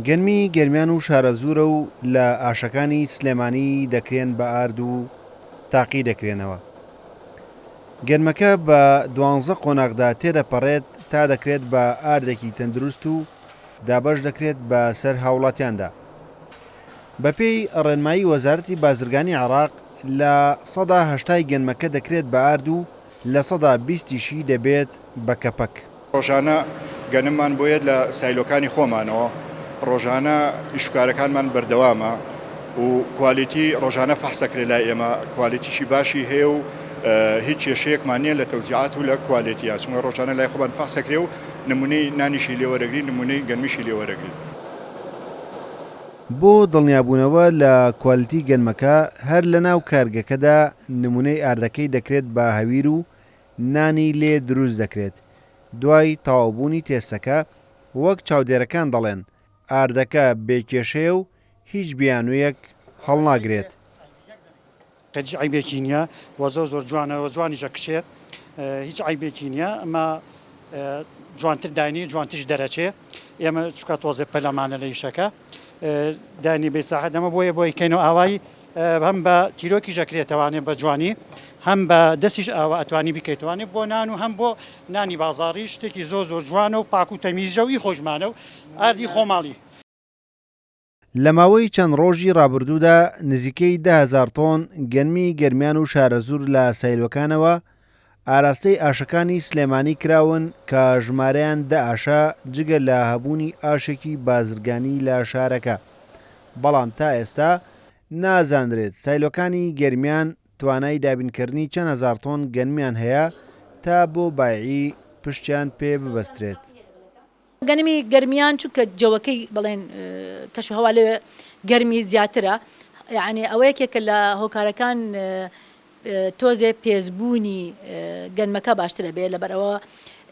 گەنمی گەرمیان و شارەزوورە و لە ئاشەکانی سلێمانی دەکرێن بە ئارد و تاقی دەکرێنەوە. گەنمەکە بە دوانزە قۆناغدا تێدەپەڕێت تا دەکرێت بە ئاردێکی تەندروست و دابەش دەکرێت بە سەر هاوڵاتیاندا. بەپێی ڕێنمایی وەزارەتی بازرگانی عێراق لە سەدا هەشتای گەنمەکە دەکرێت بە ئارد و 20% یشی دەبێت بە کەپەک. ڕۆژانە گەنممان بۆ یەت لە سایلۆکانی خۆمانەوە، ڕۆژانە ئیشوکارەکانمان بەردەوامە و کوالیتی ڕۆژانە فەحسەکرێ لای ئێمە کوالیتیشی باشی هەیە و هیچ کێشەیەکمان نییە لە تەوزیعات و لە کوالێتیە چونکە ڕۆژانە لای خۆمان فەحسەکرێ و نمونەی نانیشی لێ وەرەگرین نمونەی گەنمیشی لێ وەرەگرین. بۆ دڵنیابوونەوە لە کوالیتی گەنمەکە هەر لەناو کارگەکەدا نمونەی ئاردەکەی دەکرێت بە هەویر و نانی لێ دروست دەکرێت، دوای تەواوبوونی تێستەکە وەک چاودێرەکان دەڵێن ئاردەکە بێ کێشەیە و هیچ بیانوویەک هەڵناگرێت. هیچ عەیبێکی نیە وە زۆر زۆر جوانە وە جوانیش ئەکشێ هیچ عەیبێکی نیە ئەمە جوانتر داینی جوانتریش دەرەچێ ئێمە چونکە تۆزێ پەلەمانە لە ئیشەکە دانی بێ ساحەت ئەمە بۆیە بۆی کەینەوە ئاوایی هەم بە تیرۆکیش ئەکرێتەوانێ بە جوانی هەم بە دەستیش ئاوا ئەتوانی بیکەیتوانێ بۆ نان و هەم بۆ نانی بازاڕی شتێکی زۆر زۆر جوانە و پاک و تەمیزە و ئی خۆشمانە و ئاردی خۆماڵی. لە ماوەی چەند ڕۆژی ڕابردوودا نزیکەی 10,000 تۆن گەنمی گەرمیان و شارەزوور لە سایلۆکانەوە ئاراستەی ئاشەکانی سلێمانی کراون کە ژمارەیان دە ئاشە جگە لە هەبوونی ئاشێکی بازرگانی لە شارەکە بەڵام تا ئێستا نازانرێت سایلۆکانی گەرمیان توانای دابینکردنی چەند هەزار تۆن گەنمیان هەیە تا بۆ بایعی پشتیان پێ ببەسترێت. گەنمی گەرمیان چونکە جەوەکەی بڵێن کەش و هەوا لەوێ گەرمی زیاترە یعنی ئەوە یەکێکە لە هۆکارەکان تۆزێ پێسبوونی گەنمەکە باشترە بێ لەبەرئەوە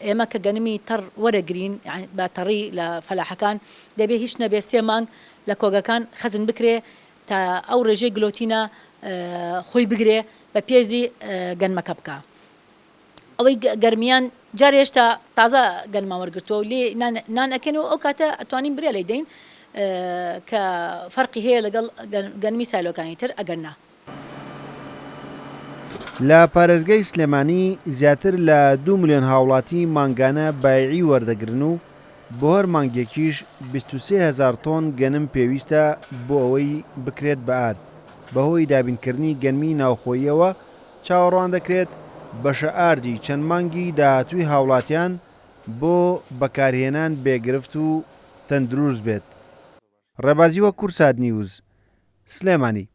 ئێمە کە گەنمی تەڕ وەرەگرین بە تەڕی لە فەلاحەکان دەبێ هیچ نەبێ سێ مانگ لە کۆگەکان خەزن بکرێ تا ئەو ڕێژەی گلۆتینە خۆی بگرێ بە پێزی گەنمەکە بکا. ئەوەی گەرمیان جارێ هێشتا تازە گەنمان وەرگرتووە و لێ نان ئەکەین و ئەو کاتە ئەتوانین برێ لێی دەین کە فەرقی هەیە لەگەڵ گەنمی سایلۆکانی تر ئەگەر نا. لە پارێزگای سلێمانی زیاتر لە دوو ملیۆن هاوڵاتی مانگانە بایعی وەردەگرن و بۆ هەر مانگێکیش 23 هەزار تۆن گەنم پێویستە بۆ ئەوەی بکرێت بە ئارد، بەهۆی دابینکردنی گەنمی ناوخۆییەوە چاوەڕواندەکرێت بەشە ئاردی چەند مانگی داهاتووی هاوڵاتیان بۆ بەکارهێنان بێ گرفت و تەندروست بێت. ڕێبازی وەک کوردسات نیوز، سلێمانی.